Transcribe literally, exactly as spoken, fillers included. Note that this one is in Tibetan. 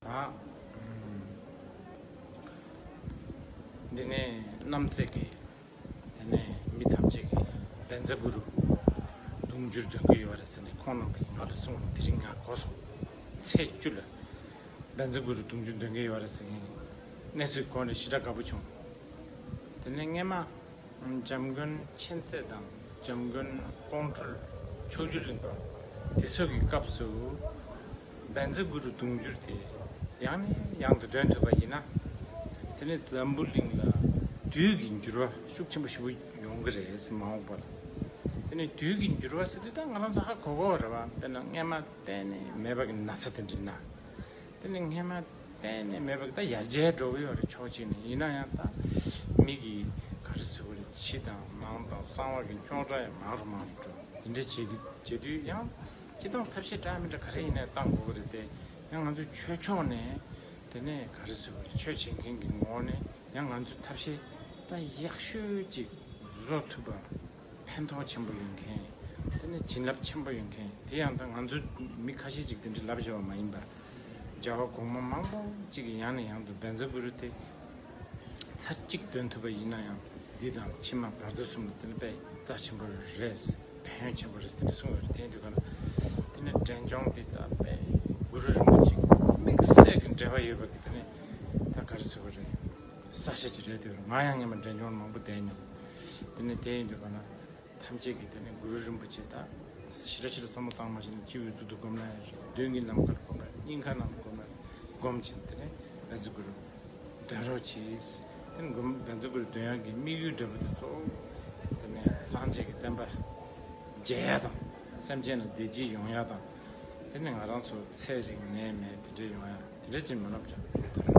ཨ། འདི་ནས་རྣམ་རྩེ་གི། དེ་ནས་མི་ཐམས་ཅད་ཀྱིས་བཛྲ་གུ་རུ་གདུང་རྒྱུད་འདོན་གྱི་ཡོད་རེད་ཟེར་ནས་ཁོང་རྣམ་པས་ང་ལ་གསུངས། དེ་རིང་ང་གོ་སོང་། ཚེས་བཅུ་ལ་བཛྲ་གུ་རུ་གདུང་རྒྱུད་འདོན་གྱི་ཡོད་རེད་ཟེར་ནས་གནས་ཚུལ་གོ་ནས་ཞེ་དྲག་དགའ་པོ་བྱུང་། དེ་ནས་སྔས་མ། འཇམ་མགོན་མཁྱེན་བརྩེ་དང་འཇམ་མགོན་ཀོང་སྤྲུལ་ཕྱོགས་བཅུར་རིག་པ་དེ་ཚོ་གི་སྐབས་སུ་བཛྲ་གུ་རུ་གདུང་རྒྱུད་དེ་ཡང་ནས་ཡང་དུ་འདོན་ཐུབ་པ་ཡིན་ན། དེ་ནས་འཛམ་བུ་གླིང་ལ་དུས་ཀྱི་འགྱུར་བ་ཤུགས་ཆེན་པོ་ཞིག་ཡོང་གི་རེད་ཟེར། མ་འོངས་པ་ལ། དེ་ནས་དུས་ཀྱི་འགྱུར་བ་ཟེར་དུས་ད་ང་རང་ཚོ་ཧ་གོ་གོ་རེད་བ། དཔེར་ན་སྔས་མ་གཏན་ནས་མེད་པ་གི་ན་ཚ་དེ་འདྲ་ན། དེ་ནི་སྔས་མ་གཏན་ནས་མེད་པ་གི་ད་ཡར་རྒྱས་འགྲོ་གི་ཡོད་རེད། ཕྱོགས་གཅིག་ནས་ཡིན་ན་ཡང་ད་མི་གི་ག་རེ་ཟེར་དགོས་རེད། ཕྱི་དང་ནང་དང་གསང་བ་གི་རྙོག་དྲ་ཡང་མང་རུ་མང་རུ་འགྲོ། དེ་འདྲ་བྱེད་ཀྱི་བྱེད་དུས་ཡང་སྤྱི་བཏང་ཐབས་ཤེས་འདྲ་མི་འདྲ་ག་རེ་ཡིན་ནའི་བཏང་དགོས་ཀྱི་རེད་དེ། ཡང་ང་ཚོའི་ཆོས་ཕྱོགས་ནས་དེ་ནས་ག་རེ་ཟེར་དགོས་རེད། ཆོས་བྱེད་མཁན་གྱི་ངོས་ནས་ཡང་ང་ཚོའི་ཐབས་ཤེས་ད་ཡག་ཤོས་ཅིག་བཟོ་ཐུབ་པ། ཕན་ཐོགས་ཆེན་པོ་ཡོད་མཁན། དེ་ནས་བྱིན་རླབས་ཆེན་པོ་ཡོད་མཁན། དེ་ཡང་ད་ང་ཚོ་མི་ཁ་ཤས་ཅིག་དེ་འདྲ་ལབ་བཞག་པ་མ་ཡིན་པར། རྒྱལ་བ་གོང་མ་མང་པོ་ཅིག་གིས་ཡང་ནས་ཡང་དུ་བཛྲ་གུ་རུ་དེ་ཚར་གཅིག་འདོན་ཐུབ་པ་ཡིན་ན་ཡང་འདི་དང་ཕྱི་མ་བར་དོ་གསུམ་ལ་དེ་ནི་དཔེ་རྩ་ཆེན་པོ་རེད། ཕན་ཡོན་ཆེན་པོ་རེད་དེ་འདྲ་གསུངས་ཡོད་རེད། དེ་ཡིན་དུས་ག་ན་དེ་ནི་འབྲས་ལྗོངས་འདི་ད་དཔེ་གུ་རུ་རིན་པོ་ཆེ་དམིགས་བསལ་གྱི་འབྲེལ་བ་ཡོད་པ་གི་དེ་ནི་ད་ག་རེ་ཟེར་དགོས་རེད། ས་ཆ་ཅིག་རེད་དེ། ང་ཡང་སྔས་མ་འབྲས་ལྗོངས་མང་པོ་བསྡད་མྱོང་། དེ་ནི་དེ་ཡིན་དུས་ག་ན། ཐམས་ཅད་ཀྱིས་དེ་ནས་གུ་རུ་རིན་པོ་ཆེ་དང་ཞེ་དྲག་ཞེ་དྲག་བསམ་བློ་བཏང་མ་ཤེས་ན། སྤྱི་བོའི་གཙུག་ཏུ་བསྒོམ་ན་ཡང་རེད། མདུན་གྱི་ནམ་མཁར་བསྒོམ་ན། སྙིང་ཁ་ནང་བསྒོམ་ན། བསྒོམ་བྱས་དེ་ནས་བཛྲ་གུ་རུ་འདོན་རོགས་གྱིས། དེ་ནས་བཛྲ་གུ་རུ་འདོན་ཡག་གི་དམིགས་ཡུལ་འདྲ་པོ་དེ་གཙོ་བོ་དེ་ནས་སངས་རྒྱས་ཀྱི་བསྟན་པ་རྒྱས་ཡག་དང་། སེམས་ཅན་ལ་བདེ་སྐྱིད་ཡོང་ཡག་དང་། དེ་ནས་ང་རང་ཚོ་ཚེ་རིང་ནད་མེད་དེ་འདྲ་ཡོང་ཡག་དེ་འདྲ་ཅིག་མིན་ནམ་བྱ།